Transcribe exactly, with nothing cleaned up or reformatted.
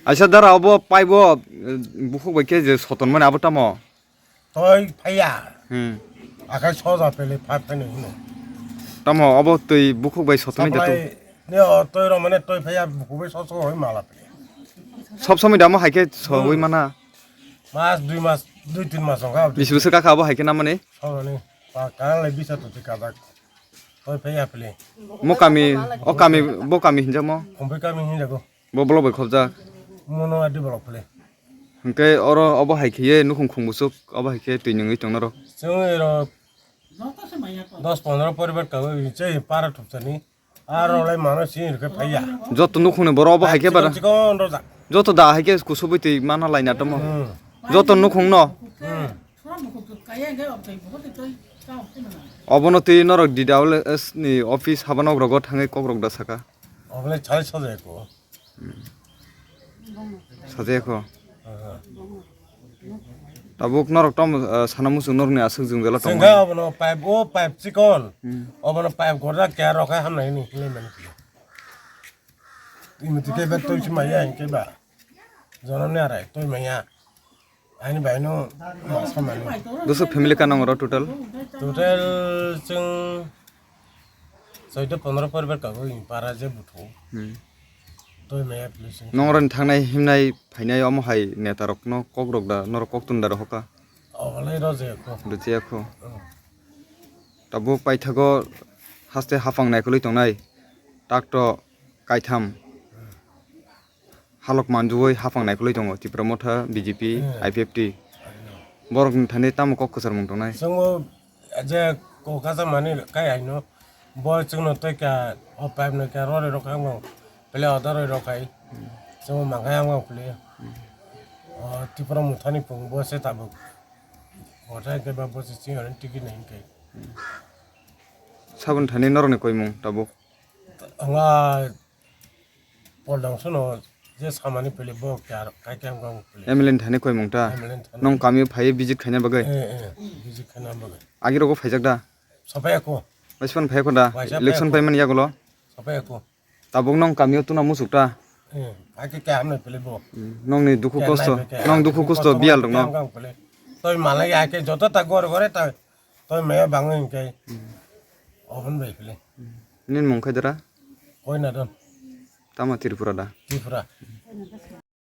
Aisa dara obo paibo, eh, bukhuk bai khe je soton mani abo tamo? Toi phaiya. Hmm. Akai soja pele phai phai no hino. Tamo obo twi bukhuk bai soton da tu? Supply ne o toi ro mane toi phaiya bukhuk bai soso hoi mala pele. Sob somoi damo hai khe so hoi mana? Mas dui mas, dui tin mas ongkha. Bisi bwswk kakha abo hai khe namani? Songani pa kang lai bisa tu ti kajak. Toi phaiya pele. Mo kami, o kami, bo kami hinjamo? Khumbai kami hinjago. Bo bolok bai khobjak. Mono adi bolok pele. Hwnkhe oro obo hai khiye nukhung khung bwswk obo hai khe twi nungwi tong norok. Chwng ero dos pondro poribar kawi chai para thupsani. Aro lai mano si rwkhe phaiya. Joto nukhungni borok obo hai khe bara. Chikon rojak. Joto da hai khe kusubui twi mana laina tomo. Hmm. Joto nukhungno. Hmm. Obono twi norok D W S ni office haba nok rogo thangwi kok rok da saka. Obolai chai sajai ko. Sajaya kho. Aha. Tabuk norok tamo, ah, sana muchung norokni aswk jwngjalo tongmani. Sengkha obono pipe, o pipe chikon. Hmm. Obono pipe gorjak khe aro khe hamnai hwnwi hinwi mani. Imwtwi khe be twi si maya hinkhe ba. Jonomni arai twi maya. Ani bai no ma samani. Bwswk family ka nang oro total? Total chwng soido pondro poribar kago in para je buthu. Hmm. Toi maya police. Nong oro ni thangnai himnai phainai omo hai neta rok no kok rok da norok kok tun da rohoka. Obolai ro je ko. Rwchaya kho. Hmm. Tabuk paithago haste hafang naikolwi tongnai. Takto kaitham. Halok manjui hafang naikolwi tongo Tipra Motha, B J P, Hmm. I P F T. Borokni thani tamo kok kwcharmung tongnai? Chwngbo je kok kasamani kai aino, bo chwngno tei kha, o pipe no kha rori rok ang bang, pele oda roi rok hai. Chwngbo mangai ang bang pele. O Tipra Mothani pung bo se tabuk. Bo thai khe ba bo se chini ticket nai hwnkhe. Saboni thani norokni koimung tabuk? Anga Pol dangsono je samani pele bo kya kai kya wng pele. M L A ni thani koimung ta? M L A ni thani. Nong kamio phaiwi visit khaina bagwi? Eh, eh, visit khaina bagwi. Agi rogo phaijak da? Sapai ako. Waisa phano phai ako da? Waisa phai ako. Election paimani yagulo? Sapai ako. Tabuk nong kamio tuna musuk ta? Eh, ake kya hamle pele bo. Hmm, nongni dukhu kosto, nong dukhu kosto biyal rok no. Toi malai ake joto ta gore gore ta, toi maya bangwi hingke. Obon bai pele. Nini mung khe dara? Koina don. Tamo Tripura da? Tripura.